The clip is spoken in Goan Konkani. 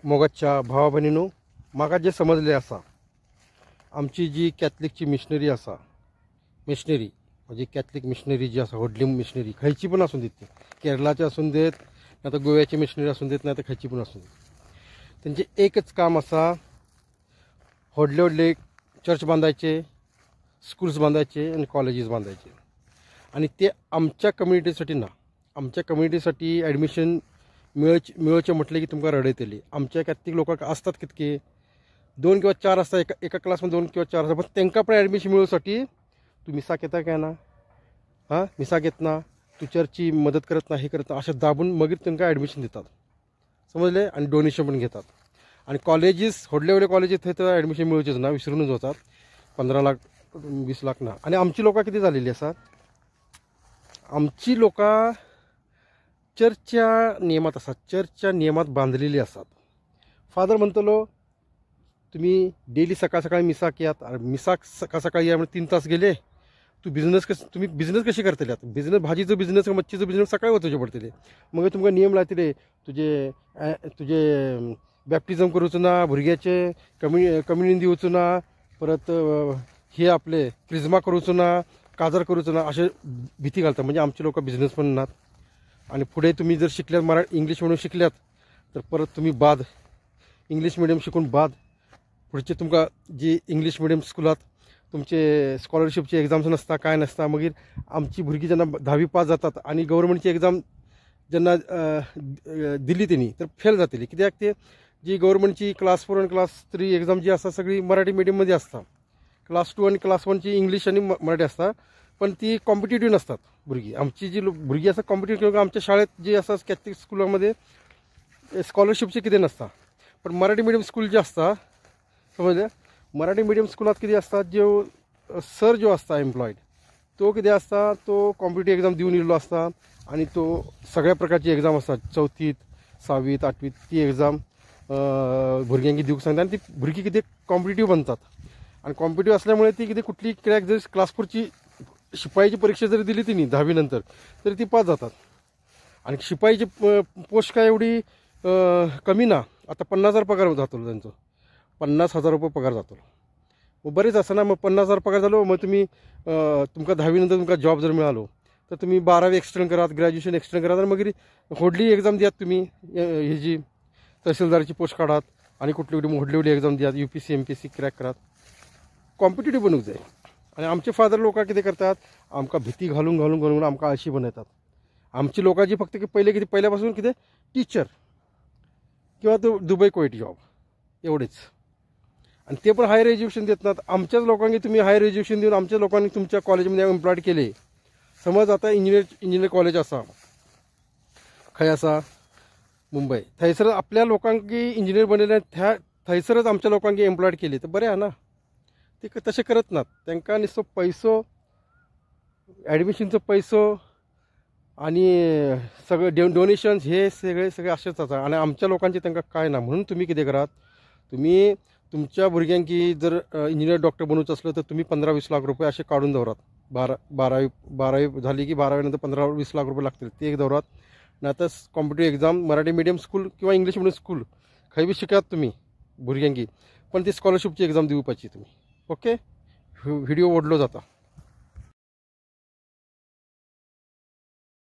मोगाच्या भावा भयणीनो, म्हाका जें समजलें आसा, आमची जी कॅथलिकची मिशनरी आसा, मिशनरी म्हणजे कॅथलिक मिशनरी जी आसा, व्हडली मिशनरी खंयची पण आसूं दीत, ती केरळाची आसूं देत, ना तर गोव्याची मिशनरी आसूं देत, ना तर खंयची पण आसूं देत, तेंचें एकच काम आसा, व्हडले व्हडले चर्च बांदायचे, स्कूल्स बांदायचे आनी कॉलेजीस बांदायचे. आनी ते आमच्या कम्युनिटीसाठी ना, आमच्या कम्युनिटीसाठी ॲडमिशन मेळचें म्हटलें की तुमकां रडयतली. आमच्या कॅथलिक लोकांक आसतात कितके, 2 किंवा 4 आसता, एका क्लासमध्ये 2 किंवा 4 आसता, पण तांकां पण ॲडमिशन मेळोवसाठी तूं मिसाक येता काय ना, हां मिसाक येतना तूं चर्ची मदत करत ना, हे करत ना, अशें दाबून मागीर तांकां ॲडमिशन दितात, समजलें. आनी डोनेशन पण घेतात. आनी कॉलेजीस, व्हडले व्हडले कॉलेजीस थंय तर ॲडमिशन मेळचेच ना, विसरूनच वतात, 15 लाख 20 लाख ना. आनी आमची लोकां कितें जालेली आसा, आमची लोकां चर्चच्या नियमात आसात, चर्चच्या नियमात बांदलेली आसात. फादर म्हणटलो तुमी डेली सकाळ सकाळी मिसाक यात, मिसाक सकाळ सकाळी या म्हणजे 3 तास गेले, तूं बिझनस कस, तुमी बिझनस कशें करतले आतां, बिझनस भाजीचो बिझनस मच्छीचो बिझनस सकाळी वचचे पडटले, मागीर तुमकां नियम लायतले, तुजे तुजे बॅप्टिजम करूचो ना, भुरग्याचे कम्युनियन दिवचो ना, परत हे आपले क्रिज्मा करूचो ना, काजार करूचो ना, अशें भीती घालता. म्हणजे आमचे लोक बिझनस पण नात. आनी फुडें तुमी जर शिकल्यात, मराठी इंग्लीश मिडियम शिकल्यात तर परत तुमी बाद, इंग्लीश मिडियम शिकून बाद, फुडचे तुमकां जी इंग्लीश मिडियम स्कुलांत तुमचे स्कॉलरशिपची एग्जाम्स नासता, कांय नासता. मागीर आमची भुरगीं जेन्ना 10वी पास जातात आनी गव्हर्मेंटची एग्जाम जेन्ना दिली तेणी तर फेल जातली, कित्याक ते जी गव्हर्मेंटची क्लास 4 आनी क्लास 3 एग्जाम जी आसा सगळी मराठी मिडियममध्ये आसता, क्लास 2 आनी क्लास 1ची इंग्लीश आनी मराठी आसता, पण ती कॉम्पिटेटिव्ह नसतात भुरगीं. आमची जी भुरगीं आसा कॉम्पिटेटिव्ह, आमच्या शाळेत जी आसा कॅथलिक स्कुलामध्ये स्कॉलरशिपचे कितें नासता, पण मराठी मिडियम स्कूल जे आसता, समजलें, मराठी मिडियम स्कुलांत कितें आसता, ज्यो सर जो आसता एम्प्लॉयड, तो कितें आसता, तो कॉम्पिटेटिव्ह एग्जाम दिवन येयल्लो आसता आनी तो सगळ्या प्रकारची एग्जाम आसता, 4थीत 6वीत 8वीत ती एग्जाम भुरग्यांक दिवंक सांगता आनी ती भुरगीं कितें कॉम्पिटेटिव्ह बनतात. आनी कॉम्पिटेटिव्ह असल्यामुळे ती कितें कुठली क्रॅक जरी क्लास 4ची शिपाईची परीक्षा जरी दिली तिने 10वी नंतर तरी ती पास जातात. आनी शिपाईची पोस्ट काय एवढी कमी ना, आता 50,000 पगार जातलो त्यांचो, 50,000 रुपये पगार जातलो, मग बरेच आसा ना. मग 50,000 पगार जालो, मग तुमी तुमकां 10वी नंतर तुमकां जॉब जर मेळालो तर तुमी 12वी एक्सटेंड करात, ग्रॅज्युएशन एक्सटेंड करात आनी मागीर व्हडली एग्जाम दियात तुमी, हेजी तहसीलदाराची पोस्ट काडात आनी कुठली कुठली व्हडली व्हडली एग्जाम दियात, UPSC MPSC crack करात, कॉम्पिटेटिव्ह बनूंक जाय. आनी आमचे फादर लोकां कितें करतात, आमकां भीती घालून घालून घालून आमकां आळशी बनयतात. आमची लोकांची फक्त पयले कितें, पहिल्यापासून कितें टिचर किंवा तो दुबई कुवेट जॉब एवढेच, आणि ते पण हायर एज्युकेशन देत नात. आमच्याच लोकांनी तुम्ही हायर एज्युकेशन दिवन आमच्या लोकांनी तुमच्या कॉलेजमध्ये एम्प्लॉयड केले. समज आता इंजिनियर कॉलेज आसा, खंय आसा, मुंबय, थंयसर आपल्या लोकांकी इंजिनियर बनयले, त्या थंयसरच आमच्या लोकांकी एम्प्लॉयड केले तर बरें आहा ना. ते तशें करत नात, तांकां नुस्तो पयसो, ॲडमिशनचो पयसो आनी सगळे डोनेशन्स हे सगळे सगळे अशेंच आसा. आनी आमच्या लोकांचे तांकां कांय ना. म्हणून तुमी कितें करात, तुमी तुमच्या भुरग्यांकी जर इंजिनियर डॉक्टर बनवचं असलं तर तुम्ही 15-20 लाख रुपये असे काढून दवरात. 12वी झाली की 12वी नंतर 15-20 लाख रुपये लागतील, ते एक दवरात. ना तर competitive exam Marathi medium school किंवा इंग्लिश मिडियम स्कूल खंय बी शिकात तुमी भुरग्यांकी, पण ती स्कॉलरशिपची एग्जाम दिवपाची तुमी. ओके, व्हिडिओ व्हडलो जाता.